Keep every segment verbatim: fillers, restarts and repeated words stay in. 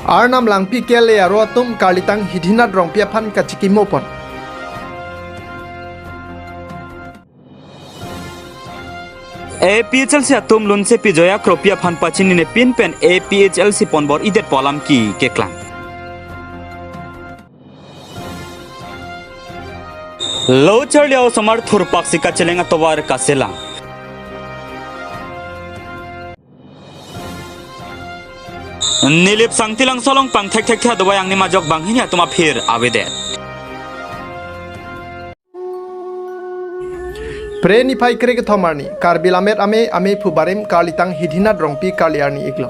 Arnam Langpi K L A aro atum Karlitang Hidinath Rongpi aphan kachikimo pon. A P H L C atum Lunsepi Joya Kropi aphan pachinine pin pen A P H L C pon bor-idet pu alam ke keklang. Lo charli a-osomar thurpaksi kacheleng atovar kaselang. Nilip Sangti Langso along pangthekthekthe adobei angni majok banghini atum aphir avedet. Phre niphai krekethom arni Karbi Lammet Amei ameiphu barim Karlitang Hidinath Rongpi karli arni iklo.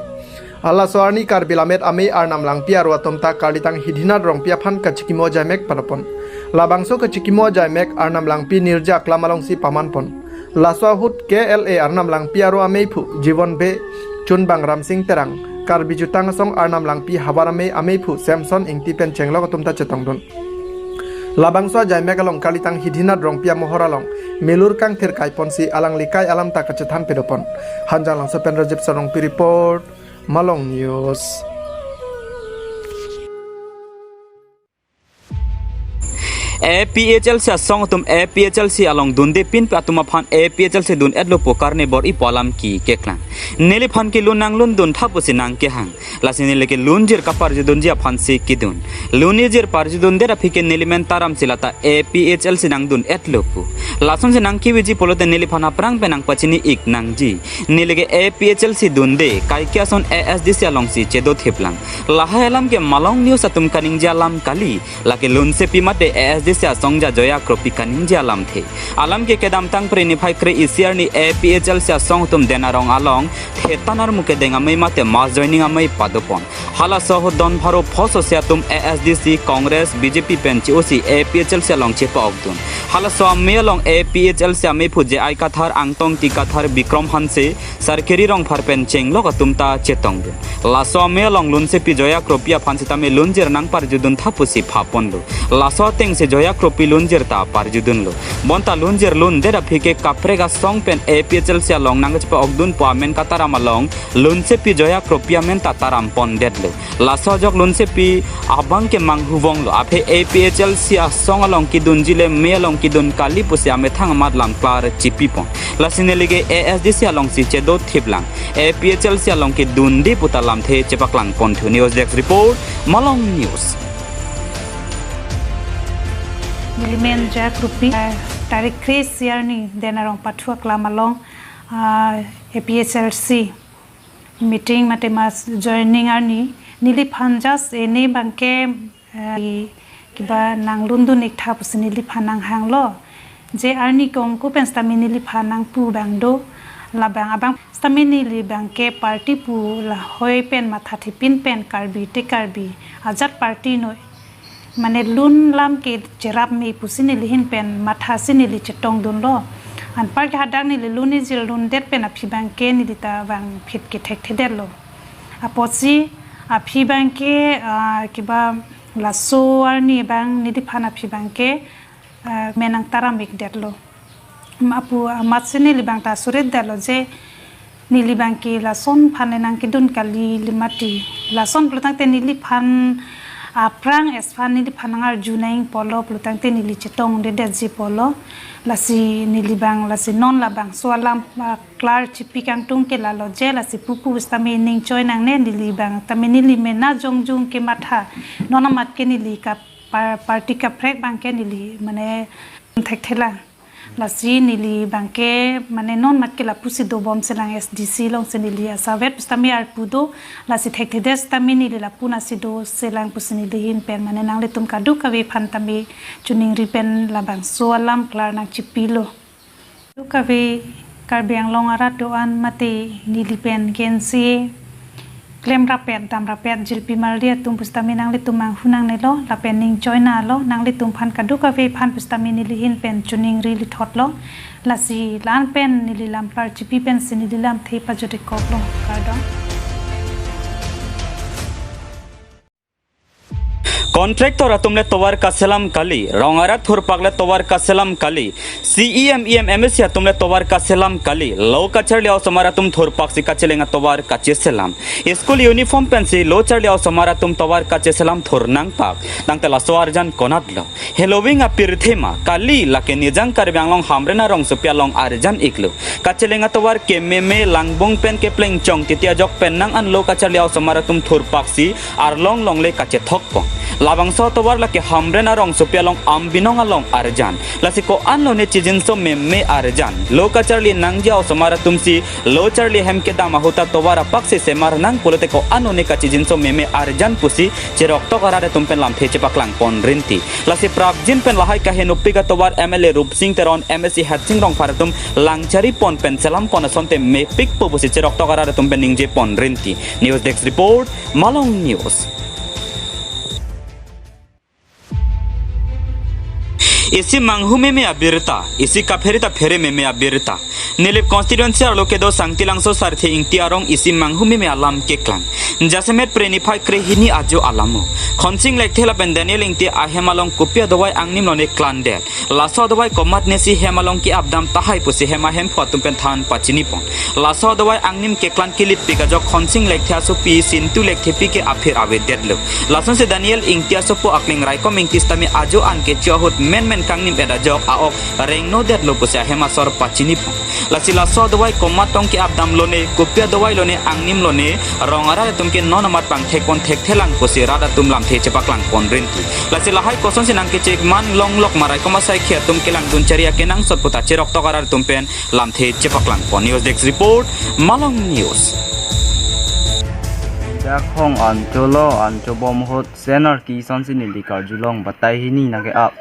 Halaso arni Karbi Lammet Amei Arnam Langpi aro atum ta Karlitang Hidinath Rongpi aphan kachikimo ajaimek padopon. Labangso kachikimo ajaimek Arnam Langpi nirja aklam alongsi pamanpon. Laso ahut K L A Arnam Langpi aro ameiphu Jibon Bey, Chunbang Ramsing Terang, Karbi Jutang Asong Arnam Langpi havar amei ameiphu Samson Ingti pen chenglok atum ta chetongdun. Labangso ajaimek along Karlitang Hidinath Rongpi amohor along milur kangthir kaiponsi alangli kai alam ta kachethan pedopon. Hanjanglangso pen Rajib Sarongpi report, Malong News. A P H L C asong atum A P H L C along dunde pin pen atum aphan A P H L C dun-etlo pu karne bor-i pu alam ke keklang. Neliphan ke lun nanglundun tha pusi nangkehang. Lasi neli ke lunjir kaparjudunji aphansi kedun. Lunjir parjudundet aphi ke neli men taramsi lata A P H L C nangdun-etlo pu. Lasonsi nangkeviji pulote neliphan aphrang pen nangpachini-ik nangji. Neli ke A P H L C dunde, kaike ason A S D C alongsi chedothiplang. Lahai alam ke Malong News atum kaningje alam kali, lake Lunsepi mate A S D C asongja Joya Kropi kaningje alamthe. Alam ke kedamtang Phre niphai kre-isi arni A P H L C asong atum Denarong along thetan armu kedeng amei mate mass joining amei padopon. Halaso ahut don pharo pho sose atum A S D C, Congress, B J P pen che-osi A P H L C along chepa-okdun. Halaso amei along A P H L C ameiphu J I Kathar, Angtong T Kathar, Bikrom Hanse, Sarkiri Rongphar pen chenglok atum ta chetongdun. Laso amei along Lunsepi Joya Kropi aphan sitame lunjir nangparjudun tha pusi phaponlo. Laso atengsi Joya Kropi lunjir ta parjudunlo. Bonta lunjir lundet aphi ke kaprek asong pen A P H L C along nangchepa-okdun pu amen kataram along Lunsepi Joya Kropi amen ta tarampondetlo. Laso ajok Lunsepi abang ke manghuvonglo, aphi A P H L C asong along kedunji le mei along kedun kali pusi amethang amat lam klar chipipon. Lasi neli ke A S D C alongsi chedothiplang. A P H L C along kedunde puta lamthe chepaklangponthu. News Desk Report, Malong News. Neli men Joya Kropi, ah, tarik kre-isi arni Denarong pathu aklam along, ah, A P H L C meeting mate mass joining arni neliphan just ene abangke, eh, kiba nanglundun-ik tha pusi neliphan nanghanglo. Je arni kongko pen sitame neliphan nangpu abang do, labang abang sitame neli abangke party pu lahei pen mathathepin pen Karbi te Karbi ajat party noi. Mane lun lam ke cherap me pusi neli ahin pen mathasi neli chetongdunlo. Anpar ke hadak neli lunjir lundet pen aphi abangke neli ta vangphit kethekthedetlo. Apotsi aphi abangke, ah, kiba laso arni abang neliphan aphi abangke, ah, men nangtaram-ikdetlo. Apu amatsi neli abang ta surit detlo je neli abangke lason aphan le nangkedun kali le mati. Lason pulotangte neliphan aphrang isi aphan neliphan nangarju nangji pulo pulotangte neli chetongdedetji pulo. Lasi neli abang lasi non labangso alam, ah, klar chipi kangtung ke lalo je lasi pupu sitame ning choi nangne neli abang tame neli mena jongjong kematha. Non amat ke neli ka par-, party kaprek abangke neli mane thekthelang. Lasi neli abangke mane non amat ke lapusi dobomselang S D C alongsi neli asavet sitame arpu do, lasi thekthedet sitame neli lapu nasi doselang pusi neli ahin pen mane nanglitum kadokave aphan tame choningri pen labangso alam klar nangchipilo. Kadokave Karbi Anglong arat do-an mate neli pen gensi klemrapet, damrapet, jilpi marli atum pusitame nanglitum manghu nangnelo, lapen ning choi nanglo, nanglitum aphan kadokave aphan pusitame neli ahin pen choningri lithotlo, lasi la-an pen neli lam klar chipi pensi neli lamthe pajut-ikkoklo, kardom. Contractor atum le tovar kaselam kali, rong arat thurpak le tovar kaselam kali, C E M, E M, M A C atum le tovar kaselam kali, lo kacharli a-osomar atum thurpaksi kacheleng atovar kacheselam. School uniform pensi lo charli a-osomar atum tovar kacheselam thurnangpak. Tangte laso arjan konatlo? Heloving apirthe ma, kali lake Nijang Karbi Anglong Hamren arongsopi along arjan iklo. Kacheleng atovar kememe, langbung pen kepleng chong titi ajok pen nang an lo kacharli a-osomar atum thurpaksi arlong longle kachethokpon. Labangso atovar lake Hamren arongsopi along Ambinong along arjan. Lasi ko-an lone chijinso meme arjan? Lo kacharli nangji a-osomar atumsi lo charli hem kedam ahut atovar apaksi semar nang pulote ko-an lone kachijinso meme arjan pusi cheroktok arat atum pen lamthe chepaklangpon rinti. Lasi prapjin pen lahai kahenopik atovar M L A Rupsing Teron, M A C Headsing Rongphar atum langcharipon pen selampon asonte mepikpo pusi cheroktok arat atum pen ningjepon rinti. News Desk Report, Malong News. Isi manghu meme abirta, isi kaphere ta phere meme abirta. Nilip constituency arlo kedo Sangti Langso Sarthe Ingti arong isi manghu meme alam keklang. Jasemet Phre niphai krehini ajo alamo Khonsing Lekthe lapen Daniel Ingti ahem along kopi adovai angnim lone klandet? Laso adovai komatne si hem along ke-ap dam tahai pusi hem ahemphu atum pen than pachinipon. Laso adovai angnim keklang kilip pik ajok Khonsing Lekthe asopi Sintu Lekthepi ke aphir avedetlo. Lasonsi Daniel Ingti asopo akling Raikom Ingti sitame ajo an kecho ahut menmen kangnim-et ajok a-ok rengnodetlo pusi ahem asor pachinipon. Lasi laso adovai komat tong ke-ap damlone, kopi adovai lone, angnim lone, rong arat atum ke non amat pangthekpon thekthelang pusi rat atum lamthe chepaklangpon rinti. Lasi lahai kosonsi nangkechek man longlok ma Raikom asaikhi atum kelangdun chari akenangsot puta cheroktok arat atum pen lamthe chepaklangpon. News Desk Report, Malong News. Dak hong an cholo an chobom ahut sen arki asonsi neli karjulong, batai hini nangke-ap.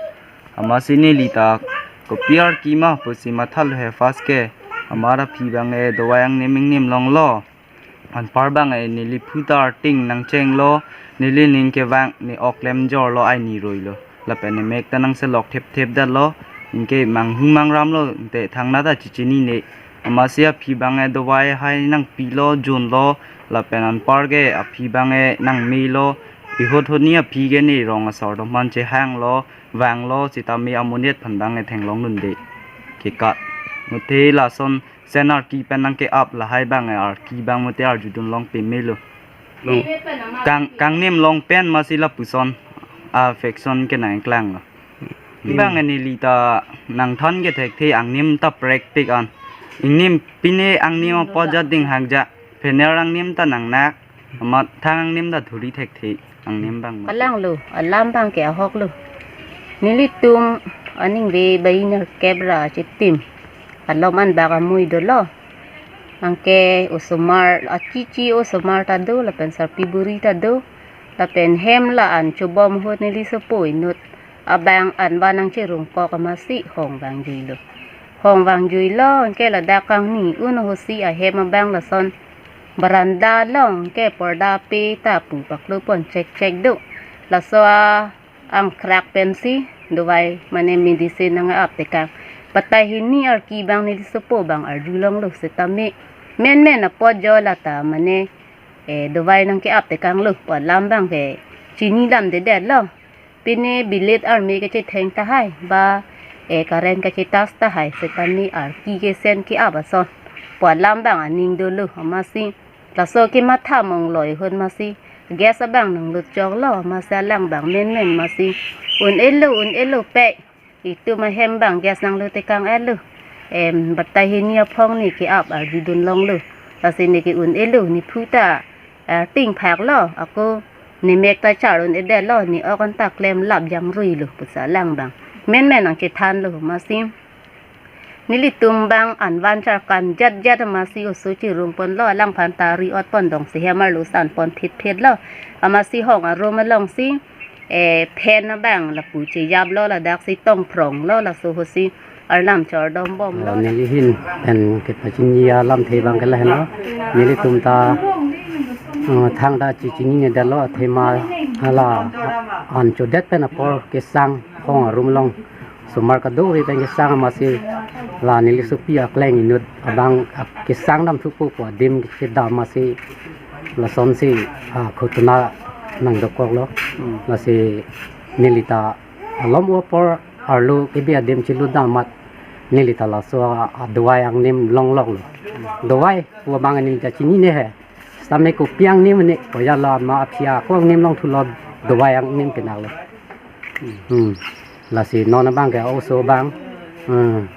Amatsi neli ta kopi arki ma pusi mathalo he first ke. Amat aphi abang e dovai angnim ingnim longlo. Anpar abang e neli phu ta arting nangchenglo, neli ning kevang, ne ok klemjorlo, ai ne roilo. Lapen ne mek ta nangselok thepthepdetlo, anke manghu mangramlo, ante thangnat ta chechinine. Amatsi aphi abang e dovai hai nangpilo, junlo, lapen anpar ke aphi abang e nangmelo, pihot honi aphi ke ne rong asor atum aphan chehanglo, vanglo, sitame amonit aphan abang e thenglongdunde. Kekat. Muthe lason sen arki pen nangke-ap lahai abang e arki abang muthe arjudunlong pemelo. Long. Kang, kangnim long pen amatsi lapuson affection ke nangklanglo. Hmm. Abang e neli ta nangthan kethekthe angnim ta prekpik an. Ingnim pine angnim apot jat dinghak ja. Phener angnim ta nangnak. Amat thang angnim ta thuri thekthe, angnim abang ma. Alanglo, alam abang ke ahoklo. Nelitum aning ve bainer kebra chitim. Alom anbak amui dolo. Anke osomar, achichi osomar ta do, lapen sarpi buri ta do. Lapen hem la an chobom ahut neli sopo inut abang an van nangcherungkok amatsi hong vangjuilo. Hong vangjuilo, anke ladak kangni un ahutsi ahem abang lason baranda along ke porda pe ta pu paklopon chekchek do. Laso a-angkrak pensi dovai mane medicine nang-ap tekang. Batai hini arki abang neli sopo abang arjulonglo sitame. Menmen apot jo lata mane, eh, dovai nangke-ap tekanglo. Pu alam abang ke chinilamdedetlo. Pine bilit arme kachetheng tahai, ba, eh, current kachetas tahai, sitame arki kesen ke-ap ason. Pu alam abang aning dolo, amatsi. Laso kematha mongloi ahut amatsi. Gas abang nanglutchoklo, amatsi alang abang menmen amatsi. Un-elo, un-elo pe. Itum ahem abang gas nanglut tekang-etlo. Em, batai hini aphong ne ke-ap arjudunlonglo. Lasi neke un-elo, ne phu ta arting phaklo, ako ne mek ta char un-edetlo, ne ok an ta klemlap jangruilo, pusi alang abang menmen nangchethanlo amatsi. Nelitum abang an van charkan jatjat amatsi oso chirungponlo, alangphan ta ri-otpon dongsi hem arlo sanpon phitphitlo. Amatsi hong arum alongsi, eh, phen abang lapu chejaplo, ladaksi tongphronglo, laso ahutsi arnam chordombomlo. Oh, neli ahin pen kepachini alamthe abang ke lahenlo. Nelitum ta, eh, thangta chechinine detlo, athema hala an chodet pen apor kesang hong arum along. Osomar kadokave pen kesang amatsi la neli sopi akleng inut abang ap-, kesang damthupo pu adim kedam amatsi lasonsi, ah, ghotona nangdokoklo. Lasi nelita alom apor arlo kebi adim chilutdam amat nelita laso a-, adovai angnim longloklo. Dovai pu abang aning ta chinine he. Sitame kopi angnim ne, ko jala ma aphi ako angnim longthulo, dovai angnim pinaklo. Hmm. Lasi non abangke oso abang. Hmm.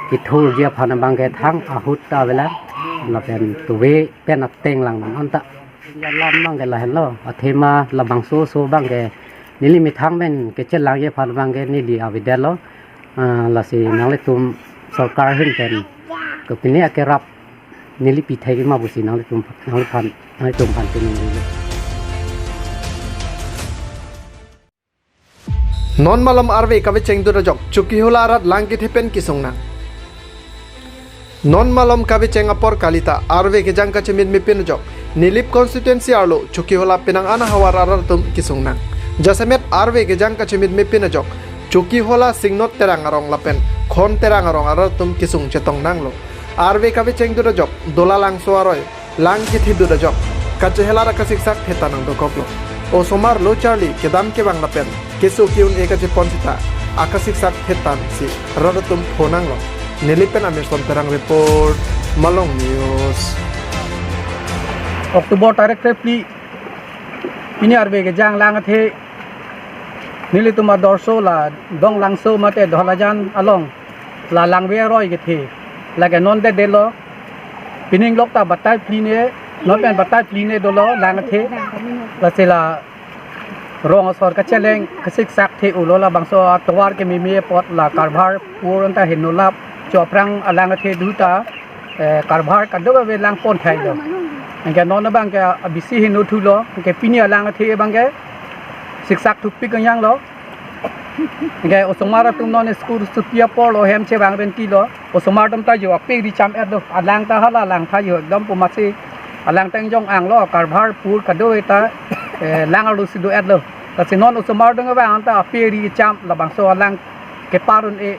Kethurji aphan abangke thang ahut ta avelang. Lapen tuve pen ateng lang non anta. Alam abangke lahenlo. Athema labangso oso abangke neli methang pen kechelangji aphan abangke neli avedetlo. Ah, lasi nanglitum sorkar ahin pen kopine akerap neli pithek ma pusi nanglitum, nangliphan, nanglitum aphan pinung. Non malom arve kavecheng dut ajok Chokihola arat lang kethe pen kesung nang. Non malom kavecheng apor kalita arve kejang kachemit mepin ajok Nilip constituency arlo Chokihola penang ana havar arat atum kesung nang. Jasemet arve kejang kachemit mepin ajok Chokihola Singnot Terang arong lapen Khon Terang arong arat atum kesung chetong nanglo. Arve kavecheng dut ajok Dola Langso aroi lang kethe dut ajok kachehelar akasiksak thetan nangdokoklo. Osomar lo charli kedam kevang lapen keso ke-un-e kachepon sita akasiksak thetan si rat atum pho nanglo. Nilip pen Amirson Terang report, Malong News. October tarik phli, pini arve kejang lang kethe, nelitum adorso la Donglangso mate Dholajan along la langve aroi kethe. Lake non dedetlo. Pining lok ta batai phli ne, non pen batai phli ne dolo lang kethe. Lasi la rong asor kacheleng kasiksak the-olo, labangso atovar kememe apot la Karbhar pur anta heno lap cho aphrang alang kethe dut ta, eh, Karbhar kadokave langpon thailo. Anke non abangke abisi heno thulo, anke pini alang kethe abangke siksak thupik kenyanglo. Anke osomar atum non school chuti apor lo, hem chevang pen tilo. Osomar atum ta jo aperi cham-etlo. Alang ta hala langtha jo ekdom pu masi alang ta ingjong-anglo, Karbhar pur kadokave ta, eh, lang arlo si do-etlo. Lasi non osomar atum vang ta aperi cham, labangso alang kepar un-e.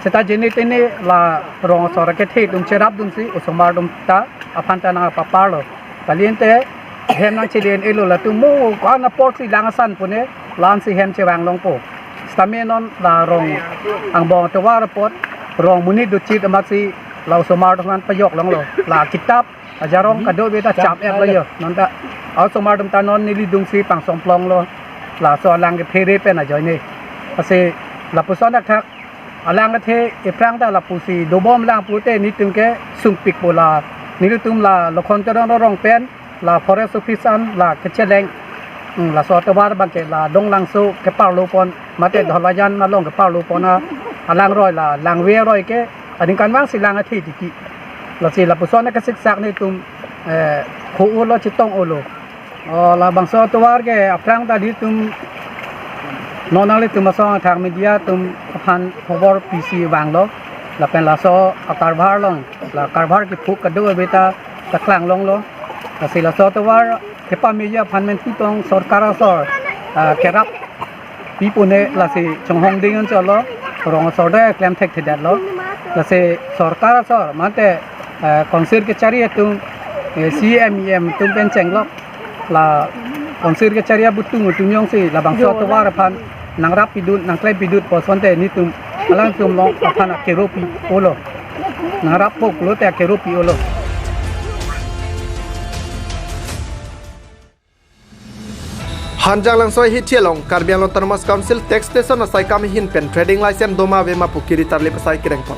Seta jene tene la rong asor kethe atum cherapdunsi osomar atum ta aphan ta nangpaparlo. Kali ante hem nangchele-en-elo, latum mo ko-an aporsi lang asan pune, la-ansi hem chevang longpo. Sitame non la rong angbong atovar apot, rong monit dochit amatsi la osomar atum aphan pajok longlo. La kitap ajarong kadokave ta cham-etlo jo. Non ta osomar atum ta non neli dungsi pangsong plonglo. Laso alang kethe re pen ajoine. Lasi lapuson thakthak alang kethe aphrang ta lapusi dobom lang pute nelitum kesungpikpo la. Nelitum la Lokhon Teron arong pen la forest office an la kacheleng, hmm, laso atovar abangke la Donglangso keparlopon mate Dholajan along keparlopon a, alang aroi la langve aroi ke aningkanvang si lang kethe tiki. Lasi lapuson kasiksak nelitum, eh, kho-olo chetong-olo. O, labangso atovar ke aphrang ta nelitum non nanglitum asong athak media atum aphan khobor pisi vanglo. Lapen laso a-Karbhar along la Karbhar kephuk kadokave ta kaklang longlo. Lasi laso atovar kepameji aphan pen tutong sorkar asor, ah, kerap pi pune, lasi chonghong ding un cholo, rong asor ta klem thekthedetlo. Lasi sorkar asor mate, eh, council kachari atum, eh, C M, E M atum pen chenglok, la council kachari abutung atum jongsi labangso atovar aphan nangrap pidun, nangklem pidun pu asonte nelitum alangtum along aphan akero pi-olo. Nangrappo pulote akero pi-olo. Hanjanglangso ahithi along Karbi Anglong Autonomous Council tax station asaikam ahin pen trading license doma avema pu kiri tarlip asai kerengpon.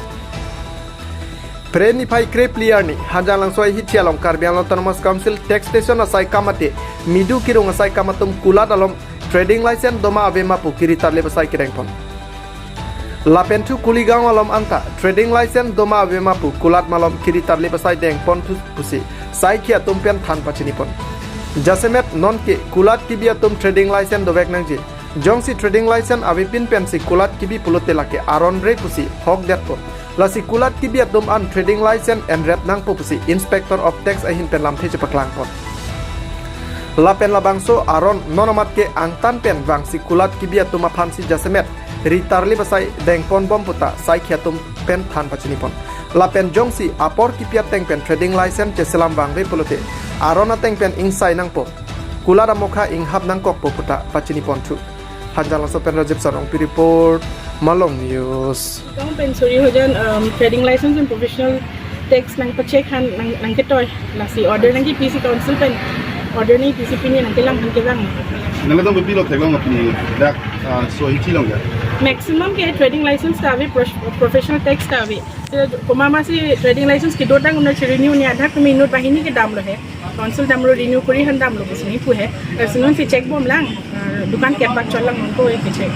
Phre niphai krephli arni Hanjanglangso ahithi along Karbi Anglong Autonomous Council tax station asaikam mate midu kirung asaikam atum kulat alom trading license doma avema pu kiri tarlip asai kerengpon. Lapen thu Kuligaon alom anta trading license doma avema pu kulat malom kiri tarlip asai dengpon thu pusi saikhi atum pen than pachinipon. Jasemet nonke kulat kebi atum trading license dovek nangji. Jongsi trading license avepin pensi kulat kebi pulote lake aron re pusi hokdetpon. Lasi kulat kebi atum an trading license enret nangpo pusi Inspector of Tax ahin pen lamthe chepaklangpon. Lapen labangso aron non amat ke angtan pen vangsi kulat kebi atum aphansi jasemet ri tarlip asai dengponbom puta saikhi atum pen than pachinipon. Lapen jongsi apor kipi ateng pen trading license cheselam vangve pulote aron ateng pen ingsai nangpo. kulat amokha inghap nangkokpo puta pachini ponthu. Hanjanglangso pen Rajiv Sarongpi report, Malong News. Kang pen suri hajar, um, trading license and professional tax nangpacheck han nang, nangketoi. Lasi order nangkipi si council pen, order nangkipi si pini nangkelang han kevang. Nangtum kopilo theklong pini dak, ah, so hichi long ya? Maximum ke trading license ta ave, prof-, professional tax ta ave. Te komat ma si trading license kedo tang un-e renew ni adak tu minute banghini kedamlo he. Council damlo renew kori han damlo pusi pu he. Lasi non si check bomlang. Ah, dukan kepak chotlang non ko ke check.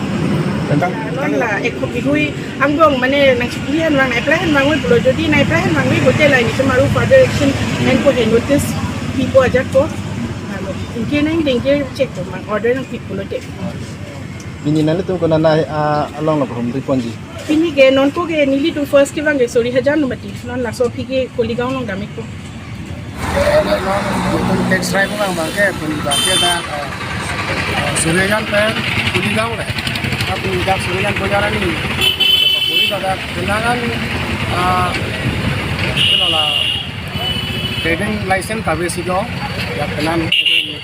Tang, non la ek kopi hui angbong mane nangchikli han vang, apply han vangve pulo, jodi nang-apply han vangve pulote la nelitum aru further action nangpo he, notice pipo ajat ko. Alo, ingke nang dengke check bomlang, order nangpi pulote. Pini nanglitum konat, ah, along lo humri ponji? Pini ke non ko ke nelitum first kevang ke suri hajar no mati. Non laso aphi ke Koligaon along dam-ikpo. Nelitum tax rai ko bang bang ke, pini bang ke dak, eh, eh, suri hajar pen Koligaon re. Apni dak suri hajar ko jarani. Pini dak kelangan, ah, itulah trading license kave si do. Ya, kelan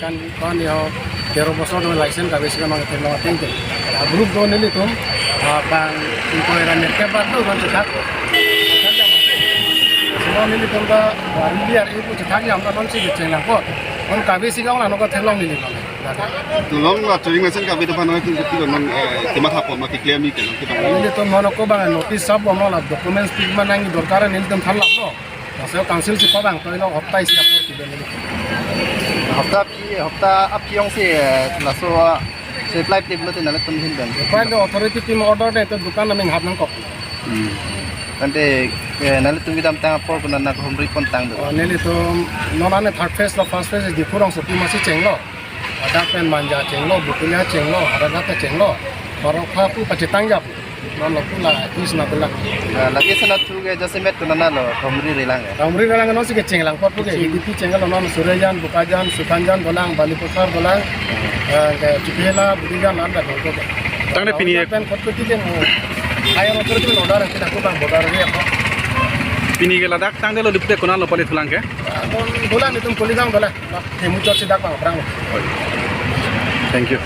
kan kon yo tero bosor do license kave si do, mang tero ateng te. Ya, group do nelitum, ah, bang ingkoi ra net ke bak do kan cethak. Semua nelitum ta, ah, biar ipu cethak ya, non si kecheng nangpo. Non kave si do, non ko theklong nelitum. Long la trading license kave do pano itu betul non, eh, kematha pon ma ke claim ni ke non kita. Nelitum non ko bang notice sab non la documents pik manang dorkar nelitum than lap lo. Laso council si pabang toilo hopta isi apor kiben nelitum. Hopta aphi, hopta aphi ong si, eh, laso, ah, supply plip lo te nanglitum hin ben. Koi do authority team order de to dukan namin hap nangkok. Hmm. Tangte, eh, nanglitum kedamtang apor konat nang humri pontang do? Oh, nelitum non ane third phase lo, first phase Diphu rongsopi masi chenglo. Ladak pen Manja chenglo, Bokolia chenglo, Howraghat chenglo. Parokpha pu pachetang jap. Non lo pu la is na bela. Ah, lagi sana thu ke jasemet konat lo humri relang ya? Humri relang non si kecheng lang, pot pu ke Kecheng. Hidipi chenglo non Surijan, Bokajan, Sukanjan dolang, Balipathar dolang. Eh, ke Chupela, Budijan, nan dak ko. Tangte pini ek pen kot ko ti ke mo. Ayo tur tu order kita ko bang order ni apa? Pini ke ladak tangte lo dipte konat lo pali thulang ke? Ah, non dolang nelitum Koligaon dolang. Hemu chot si dak bang prang. Thank you.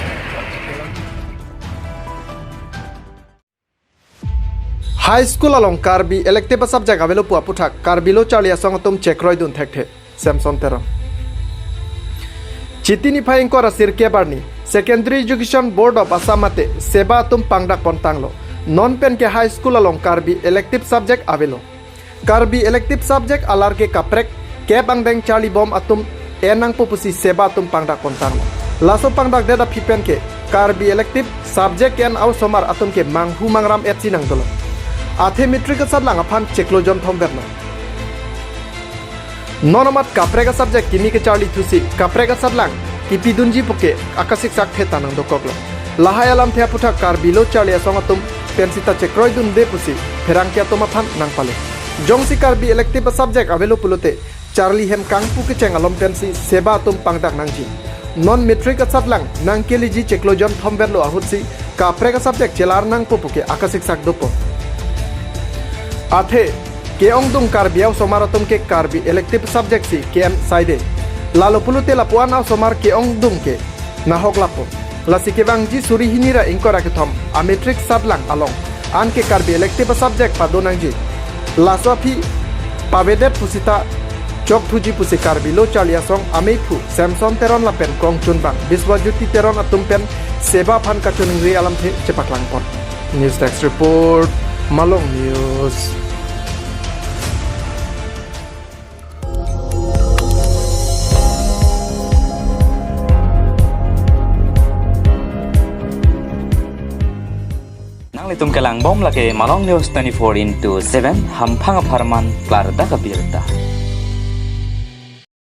High School along Karbi elective subject avelo pu aputhak Karbi Lo Charli Asong atum chekroidun thekthe, Samson Teron. Chiti niphai ingkoi ra sirkep arni Secondary Education Board of Assam mate SEBA atum pangdak pontanglo. Non pen ke High School along Karbi elective subject avelo. Karbi elective subject alar ke kaprek kep angdeng charlibom atum en nangpo pusi SEBA atum pangdak pontanglo. Laso pangdakdet aphi pen ke Karbi elective subject en a-osomar atum ke manghu mangram etsi nangdolo. Athe matric asatlang aphan chiklo jonthom verlo. Non amat kaprek asubject kimi kecharli thusi kaprek asatlang kipidunji puke akasiksak theta nangdokoklo. Lahai alamthe aputhak Karbi Lo Charli Asong atum pensi ta chekroidunde pusi pherangke atum aphan nangpale. Jongsi Karbi elective asubject avelo pulote charli hem kangpu kecheng alom pensi SEBA atum pangdak nangji. Non matric asatlang nangkeleji chiklo jonthom verlo ahutsi kaprek asubject chelar nangpo puke akasiksak dopo. Athe ke-ongdung Karbi a-osomar atum ke Karbi elective subject si ke-en saide. Lalo pulote lapuan a-osomar ke-ongdung ke nahok lapo. Lasi kevangji suri hini ra ingkoi ra kethom a-matric satlang along anke Karbi elective subject pado nangji. Laso aphi pavedet pusita chokthuji pusi Karbi Lo Charli Asong ameiphu Samson Teron lapen kongchunbang Biswajyoti Teron atum pen SEBA aphan kachiningri alamthe chepaklangpon. News Desk Report, Malong News. Nanglitum kelangbom lake Malong News twenty-four into seven, hamphang apharman klardak abirta.